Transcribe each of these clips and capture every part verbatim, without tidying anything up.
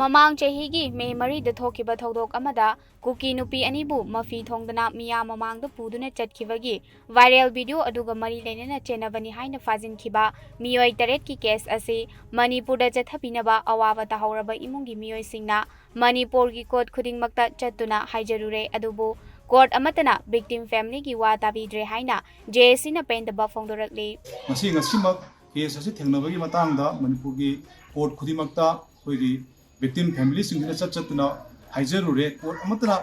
ꯃꯃꯥꯡ ꯆꯍꯤꯒꯤ ꯃꯦ ꯃꯔꯤꯗ ꯊꯣꯛꯈꯤꯕ ꯊꯧꯗꯣꯛ ꯑꯃꯗ ꯀꯨꯀꯤ ꯅꯨꯄꯤ ꯑꯅꯤꯕꯨ ꯃꯐꯤ ꯊꯣꯡꯗꯅ ꯃꯤꯌꯥꯝ ꯃꯃꯥꯡꯗ ꯄꯨꯗꯨꯅ ꯆꯠꯈꯤꯕꯒꯤ viral video ꯑꯗꯨꯒ ꯃꯔꯤ ꯂꯩꯅꯅ ꯆꯦꯟꯅꯕꯅꯤ ꯍꯥꯏꯅ ꯐꯥꯖꯤꯟꯈꯤꯕ ꯃꯤꯑꯣꯏ ꯇꯔꯦꯠꯀꯤ case ꯑꯁꯤ ꯃꯅꯤꯄꯨꯔꯗ ꯆꯠꯊꯕꯤꯅꯕ ꯑꯋꯥꯕ ꯇꯥꯍꯧꯔꯕ ꯏꯃꯨꯡꯒꯤ ꯃꯤꯑꯣꯏꯁꯤꯡꯅ ꯃꯅꯤꯄꯨꯔꯒꯤ court ꯈꯨꯗꯤꯡꯃꯛꯇ ꯆꯠꯇꯨꯅ ꯍꯥꯏꯖꯔꯨꯔꯦ꯫ ꯑꯗꯨꯕꯨ court ꯑꯃꯠꯇꯅ victim familyꯒꯤ ꯋꯥ ꯇꯥꯕꯤꯗ꯭ꯔꯦ ꯍꯥꯏꯅ J A Cꯅ ꯄꯦꯟꯗꯕ ꯐꯣꯡꯗꯣꯔꯛꯂꯤ꯫ ꯉꯁꯤ, ꯉꯁꯤꯃꯛ case ꯑꯁꯤ ꯊꯦꯡꯅꯕꯒꯤ ꯃꯇꯥꯡꯗ ꯃꯅꯤꯄꯨꯔꯒꯤ court ꯈꯨꯗꯤꯡꯃꯛꯇ ꯑꯩꯈꯣꯏꯒꯤ victim familyꯁꯤꯡꯁꯤꯅ ꯆꯠ ꯆꯠꯇꯨꯅ ꯍꯥꯏꯖꯔꯨꯔꯦ꯫ Court ꯑꯃꯠꯇꯅ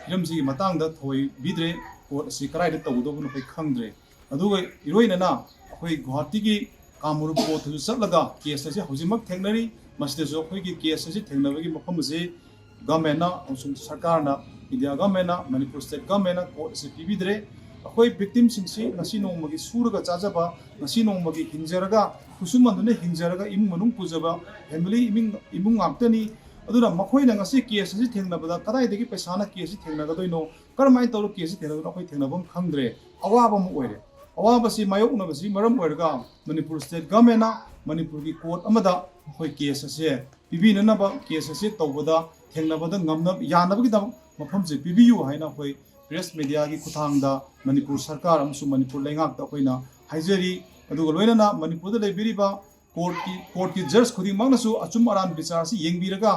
ꯍꯤꯔꯝꯁꯤꯒꯤ ꯃꯇꯥꯡꯗ ꯊꯧꯑꯣꯏꯕꯤꯗ꯭ꯔꯦ꯫ Court ꯑꯁꯤ ꯀꯗꯥꯏꯗ ꯇꯧꯒꯗꯧꯕꯅꯣ ꯑꯩꯈꯣꯏ ꯈꯪꯗ꯭ꯔꯦ꯫ ꯑꯗꯨꯒ ꯏꯔꯣꯏꯅꯅ ꯑꯩꯈꯣꯏ ꯒꯨꯋꯥꯍꯥꯇꯤꯒꯤ ꯀꯥꯃꯔꯨꯞ courtꯇꯁꯨ ꯆꯠꯂꯒ case ꯑꯁꯤ ꯍꯧꯖꯤꯛꯃꯛ ꯊꯦꯡꯅꯔꯤ꯫ ꯃꯁꯤꯗꯁꯨ ꯑꯩꯈꯣꯏꯒꯤ case ꯑꯁꯤ ꯊꯦꯡꯅꯕꯒꯤ ꯃꯐꯝ ꯑꯁꯤ governmentꯅ ꯑꯃꯁꯨꯡ ꯁꯔꯀꯥꯔꯅ, India governmentꯅ, ꯃꯅꯤꯄꯨꯔ state governmentꯅ court ꯑꯁꯤ ꯄꯤꯕꯤꯗ꯭ꯔꯦ꯫ ꯑꯩꯈꯣꯏ victimꯁꯤꯡꯁꯤ ꯉꯁꯤ ꯅꯣꯡꯃꯒꯤ ꯁꯨꯔꯒ ꯆꯥꯖꯕ, ꯉꯁꯤ ꯅꯣꯡꯃꯒꯤ ꯍꯤꯡꯖꯔꯒ, ꯈꯨꯠꯁꯨꯃꯟꯗꯨꯅ ꯍꯤꯡꯖꯔꯒ ꯏꯃꯨꯡ ꯃꯅꯨꯡ ꯄꯨꯖꯕ family ꯏꯃꯨꯡ, ꯏꯃꯨꯡ ꯉꯥꯛꯇꯅꯤ꯫ ꯑꯗꯨꯅ ꯃꯈꯣꯏꯅ ꯉꯁꯤ case ꯑꯁꯤ ꯊꯦꯡꯅꯕꯗ ꯀꯗꯥꯏꯗꯒꯤ ꯄꯩꯁꯥꯅ case ꯑꯁꯤ ꯊꯦꯡꯅꯒꯗꯣꯏꯅꯣ? ꯀꯔꯝꯍꯥꯏꯅ ꯇꯧꯔꯒ case ꯑꯁꯤ ꯊꯦꯡꯅꯒꯗꯣꯏꯅꯣ? ꯑꯩꯈꯣꯏ ꯊꯦꯡꯅꯐꯝ ꯈꯪꯗ꯭ꯔꯦ꯫ ꯑꯋꯥꯕ ꯑꯃ ꯑꯣꯏꯔꯦ꯫ ꯑꯋꯥꯕꯁꯤ ꯃꯥꯌꯣꯛꯅꯕꯁꯤ ꯃꯔꯝ ꯑꯣꯏꯔꯒ ꯃꯅꯤꯄꯨꯔ state governmentꯅ ꯃꯅꯤꯄꯨꯔꯒꯤ court ꯑꯃꯗ ꯑꯩꯈꯣꯏ case ꯑꯁꯦ ꯄꯤꯕꯤꯅꯅꯕ, case ꯑꯁꯦ ꯇꯧꯕꯗ ꯊꯦꯡꯅꯕꯗ ꯉꯝꯅ ꯌꯥꯅꯕꯒꯤꯗꯃꯛ ꯃꯐꯝꯁꯦ ꯄꯤꯕꯤꯌꯨ ꯍꯥꯏꯅ ꯑꯩꯈꯣꯏ press mediaꯒꯤ ꯈꯨꯠꯊꯥꯡꯗ ꯃꯅꯤꯄꯨꯔ ꯁꯔꯀꯥꯔ ꯑꯃꯁꯨꯡ ꯃꯅꯤꯄꯨꯔ ꯂꯩꯉꯥꯛꯇ ꯑꯩꯈꯣꯏꯅ ꯍꯥꯏꯖꯔꯤ꯫ ꯑꯗꯨꯒ ꯂꯣꯏꯅꯅ ꯃꯅꯤꯄꯨꯔꯗ ꯂꯩꯕꯤꯔꯤꯕ courtꯀꯤ, courtꯀꯤ judge ꯈꯨꯗꯤꯡꯃꯛꯅꯁꯨ ꯑꯆꯨꯝ ꯑꯔꯥꯟ ꯕꯤꯆꯥꯔꯁꯤ ꯌꯦꯡꯕꯤꯔꯒ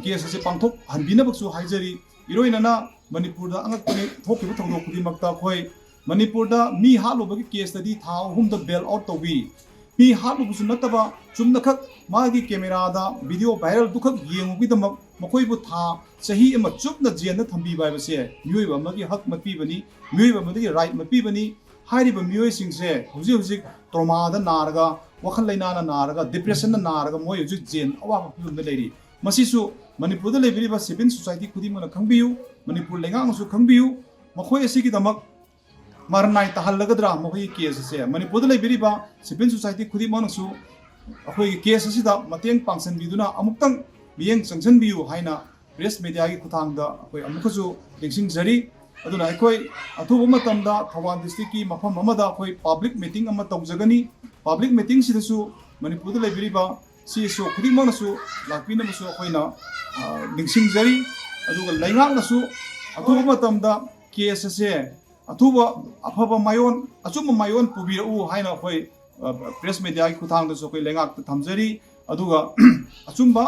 case ꯑꯁꯤ ꯄꯥꯡꯊꯣꯛꯍꯟꯕꯤꯅꯕꯁꯨ ꯍꯥꯏꯖꯔꯤ꯫ ꯏꯔꯣꯏꯅꯅ ꯃꯅꯤꯄꯨꯔꯗ ꯑꯉꯛꯄ ꯊꯣꯛꯈꯤꯕ ꯊꯧꯗꯣꯛ ꯈꯨꯗꯤꯡꯃꯛꯇ ꯑꯩꯈꯣꯏ ꯃꯅꯤꯄꯨꯔꯗ ꯃꯤ ꯍꯥꯠꯂꯨꯕꯒꯤ caseꯇꯗꯤ ꯊꯥ ꯑꯍꯨꯝꯗ bail out ꯇꯧꯕꯤ꯫ ꯃꯤ ꯍꯥꯠꯂꯨꯕꯁꯨ ꯅꯠꯇꯕ ꯆꯨꯝꯅꯈꯛ ꯃꯥꯒꯤ cameraꯗ video viralꯗꯨꯈꯛ ꯌꯦꯡꯉꯨꯕꯒꯤꯗꯃꯛ ꯃꯈꯣꯏꯕꯨ ꯊꯥ, ꯆꯍꯤ ꯑꯃ ꯆꯨꯞꯅ jailꯗ ꯊꯝꯕꯤꯕ ꯍꯥꯏꯕꯁꯦ ꯃꯤꯑꯣꯏꯕ ꯑꯃꯒꯤ ꯍꯛ ꯃꯠꯄꯤꯕꯅꯤ, ꯃꯤꯑꯣꯏꯕ ꯑꯃꯒꯤ right ꯃꯠꯄꯤꯕꯅꯤ꯫ ꯍꯥꯏꯔꯤꯕ ꯃꯤꯑꯣꯏꯁꯤꯡꯁꯦ ꯍꯧꯖꯤꯛ ꯍꯧꯖꯤꯛ traumaꯗ ꯅꯥꯔꯒ, ꯋꯥꯈꯜ ꯂꯩꯅꯥꯅ ꯅꯥꯔꯒ, depressionꯗ ꯅꯥꯔꯒ ꯃꯣꯏ ꯍꯧꯖꯤꯛ jail ꯑꯋꯥꯕ ꯐꯤꯕꯝꯗ ꯂꯩꯔꯤ꯫ ꯃꯁꯤꯁꯨ ꯃꯅꯤꯄꯨꯔꯗ ꯂꯩꯕꯤꯔꯤꯕ civil society ꯈꯨꯗꯤꯡꯃꯛꯅ ꯈꯪꯕꯤꯌꯨ, ꯃꯅꯤꯄꯨꯔ ꯂꯩꯉꯥꯛꯅꯁꯨ ꯈꯪꯕꯤꯌꯨ꯫ ꯃꯈꯣꯏ ꯑꯁꯤꯒꯤꯗꯃꯛ ꯃꯔꯅꯥꯏ ꯇꯥꯍꯜꯂꯒꯗ꯭ꯔꯥ ꯃꯈꯣꯏꯒꯤ case ꯑꯁꯦ? ꯃꯅꯤꯄꯨꯔꯗ ꯂꯩꯕꯤꯔꯤꯕ civil society ꯈꯨꯗꯤꯡꯃꯛꯅꯁꯨ ꯑꯩꯈꯣꯏꯒꯤ case ꯑꯁꯤꯗ ꯃꯇꯦꯡ ꯄꯥꯡꯁꯤꯟꯕꯤꯗꯨꯅ ꯑꯃꯨꯛꯇꯪ ꯃꯤꯠꯌꯦꯡ ꯆꯪꯁꯤꯟꯕꯤꯌꯨ ꯍꯥꯏꯅ press mediaꯒꯤ ꯈꯨꯠꯊꯥꯡꯗ ꯑꯩꯈꯣꯏ ꯑꯃꯨꯛꯀꯁꯨ ꯅꯤꯡꯁꯤꯡꯖꯔꯤ꯫ ꯑꯗꯨꯅ ꯑꯩꯈꯣꯏ ꯑꯊꯨꯕ ꯃꯇꯝꯗ ꯊꯧꯕꯥꯜ districtꯀꯤ ꯃꯐꯝ ꯑꯃꯗ ꯑꯩꯈꯣꯏ public meeting ꯑꯃ ꯇꯧꯖꯒꯅꯤ꯫ Public meetingꯁꯤꯗꯁꯨ ꯃꯅꯤꯄꯨꯔꯗ ꯂꯩꯕꯤꯔꯤꯕ ꯁꯤꯁꯨ ꯈꯨꯗꯤꯡꯃꯛꯅꯁꯨ ꯂꯥꯛꯄꯤꯅꯕꯁꯨ ꯑꯩꯈꯣꯏꯅ, ꯑ, ꯅꯤꯡꯁꯤꯡꯖꯔꯤ꯫ ꯑꯗꯨꯒ ꯂꯩꯉꯥꯛꯅꯁꯨ ꯑꯊꯨꯕ ꯃꯇꯝꯗ ꯀꯦꯁ ꯑꯁꯦ ꯑꯊꯨꯕ ꯑꯐꯕ ꯃꯥꯏꯑꯣꯟ, ꯑꯆꯨꯝꯕ ꯃꯥꯏꯑꯣꯟ ꯄꯨꯕꯤꯔꯛꯎ ꯍꯥꯏꯅ ꯑꯩꯈꯣꯏ, ꯑ, ꯄ꯭ꯔꯦꯁ ꯃꯦꯗꯤꯌꯥꯒꯤ ꯈꯨꯠꯊꯥꯡꯗꯁꯨ ꯑꯩꯈꯣꯏ ꯂꯩꯉꯥꯛꯇ ꯊꯝꯖꯔꯤ꯫ ꯑꯗꯨꯒ ꯑꯆꯨꯝꯕ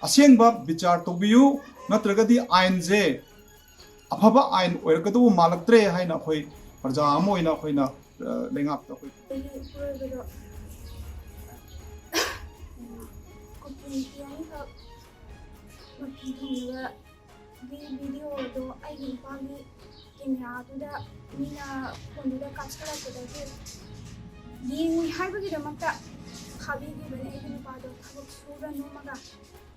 ꯑꯁꯦꯡꯕ ꯕꯤꯆꯥꯔ ꯇꯧꯕꯤꯌꯨ, ꯅꯠꯇ꯭ꯔꯒꯗꯤ ꯑꯥꯏꯟꯁꯦ ꯑꯐꯕ ꯑꯥꯏꯟ ꯑꯣꯏꯔꯛꯀꯗꯧꯕ ꯃꯥꯜꯂꯛꯇ꯭ꯔꯦ ꯍꯥꯏꯅ ꯑꯩꯈꯣꯏ ꯄ꯭ꯔꯖꯥ ꯑꯃ ꯑꯣꯏꯅ ꯑꯩꯈꯣꯏꯅ, ꯑ, ꯂꯩꯉꯥꯛꯇ ꯑꯩꯈꯣꯏ ꯑꯩꯒꯤ ꯏꯄꯨꯔꯣꯏꯕꯗꯣ, ꯎꯝ, ꯀꯨꯀꯤ ꯅꯨꯄꯤ ꯑꯅꯤꯈꯛ ꯃꯐꯤ ꯊꯣꯡꯕꯒꯤ ꯚꯤꯗꯤꯑꯣꯗꯣ ꯑꯩꯒꯤ ꯅꯨꯄꯥꯒꯤ ꯀꯦꯃꯦꯔꯥꯗꯨꯗ ꯃꯤꯅ ꯐꯣꯟꯗꯨꯗ ꯀꯥꯞꯁꯤꯜꯂꯛꯄꯗꯒꯤ ꯌꯦꯡꯉꯨꯏ ꯍꯥꯏꯕꯒꯤꯗꯃꯛꯇ ꯐꯥꯕꯤꯈꯤꯕꯅꯦ꯫ ꯑꯩꯒꯤ ꯅꯨꯄꯥꯗꯣ ꯊꯕꯛ ꯁꯨꯔ ꯅꯣꯝꯃꯒ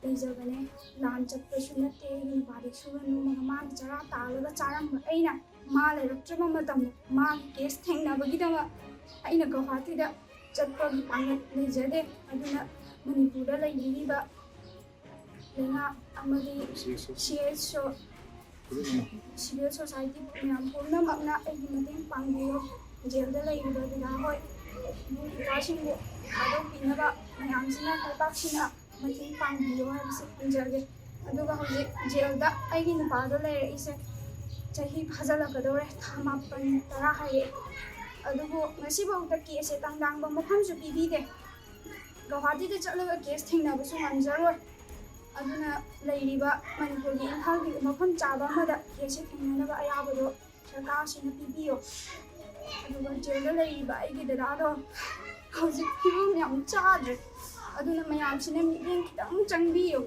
ꯂꯩꯖꯕꯅꯦ꯫ ꯂꯥꯟ ꯆꯠꯄꯁꯨ ꯅꯠꯇꯦ ꯑꯩꯒꯤ ꯅꯨꯄꯥꯗꯤ꯫ ꯁꯨꯔ ꯅꯣꯝꯃꯒ ꯃꯥꯅ ꯆꯔꯥ ꯇꯥꯜꯂꯒ ꯆꯥꯔꯝꯕ ꯑꯩꯅ ꯃꯥ ꯂꯩꯔꯛꯇ꯭ꯔꯕ ꯃꯇꯝꯗ ꯃꯥꯒꯤ ꯀꯦꯁ ꯊꯦꯡꯅꯕꯒꯤꯗꯃꯛ ꯑꯩꯅ ꯒꯧꯍꯥꯇꯤꯗ ꯆꯠꯄꯒꯤ ꯄꯥꯡꯒꯜ ꯂꯩꯖꯗꯦ꯫ ꯑꯗꯨꯅ ꯃꯅꯤꯄꯨꯔꯗ ꯂꯩꯕꯤꯔꯤꯕ ꯂꯩꯉꯥꯛ ꯑꯃꯗꯤ ꯁꯤ ꯑꯩꯆ ꯁꯣ, ꯁꯤꯚꯤꯜ ꯁꯣꯁꯥꯏꯇꯤ ꯃꯌꯥꯝ ꯄꯨꯝꯅꯃꯛꯅ ꯑꯩꯒꯤ ꯃꯇꯦꯡ ꯄꯥꯡꯕꯤꯌꯨ꯫ ꯖꯦꯜꯗ ꯂꯩꯔꯤꯕ ꯗꯗꯥ ꯍꯣꯏ, ꯏꯕꯨꯡ ꯏꯄ꯭ꯋꯥꯁꯤꯡꯕꯨ ꯊꯥꯗꯣꯛꯄꯤꯅꯕ ꯃꯌꯥꯝꯁꯤꯅ, ꯂꯩꯕꯥꯛꯁꯤꯅ ꯃꯇꯦꯡ ꯄꯥꯡꯕꯤꯌꯨ ꯍꯥꯏꯕꯁꯤ ꯊꯝꯖꯒꯦ꯫ ꯑꯗꯨꯒ ꯍꯧꯖꯤꯛ ꯖꯦꯜꯗ ꯑꯩꯒꯤ ꯅꯨꯄꯥꯗꯣ ꯂꯩꯔꯛꯏꯁꯦ ꯆꯍꯤ ꯐꯥꯖꯤꯜꯂꯛꯀꯗꯧꯔꯦ, ꯊꯥ ꯃꯥꯄꯟ ꯇꯔꯥ ꯍꯥꯏꯔꯛꯑꯦ꯫ ꯑꯗꯨꯕꯨ ꯉꯁꯤꯐꯥꯎꯗ ꯀꯦꯁꯁꯦ ꯇꯪꯗꯥꯡꯕ ꯃꯐꯝꯁꯨ ꯄꯤꯕꯤꯗꯦ꯫ ꯒꯧꯍꯥꯇꯤꯗ ꯆꯠꯂꯒ ꯀꯦꯁ ꯊꯦꯡꯅꯕꯁꯨ ꯉꯝꯖꯔꯣꯏ꯫ ꯑꯗꯨꯅ ꯂꯩꯔꯤꯕ ꯃꯅꯤꯄꯨꯔꯒꯤ ꯏꯝꯐꯥꯜꯒꯤ ꯃꯐꯝ ꯆꯥꯕ ꯑꯃꯗ ꯀꯦꯁꯁꯦ ꯊꯦꯡꯅꯅꯕ ꯑꯌꯥꯕꯗꯣ ꯁꯔꯀꯥꯔꯁꯤꯅ ꯄꯤꯕꯤꯌꯣ꯫ ꯑꯗꯨꯒ ꯖꯦꯜꯗ ꯂꯩꯔꯤꯕ ꯑꯩꯒꯤ ꯗꯗꯥꯗꯣ ꯍꯧꯖꯤꯛ ꯐꯤꯕꯝ ꯌꯥꯝ ꯆꯥꯗ꯭ꯔꯦ꯫ ꯑꯗꯨꯅ ꯃꯌꯥꯝꯁꯤꯅ ꯃꯤꯠꯌꯦꯡ ꯈꯤꯇꯪ ꯆꯪꯕꯤꯌꯨ꯫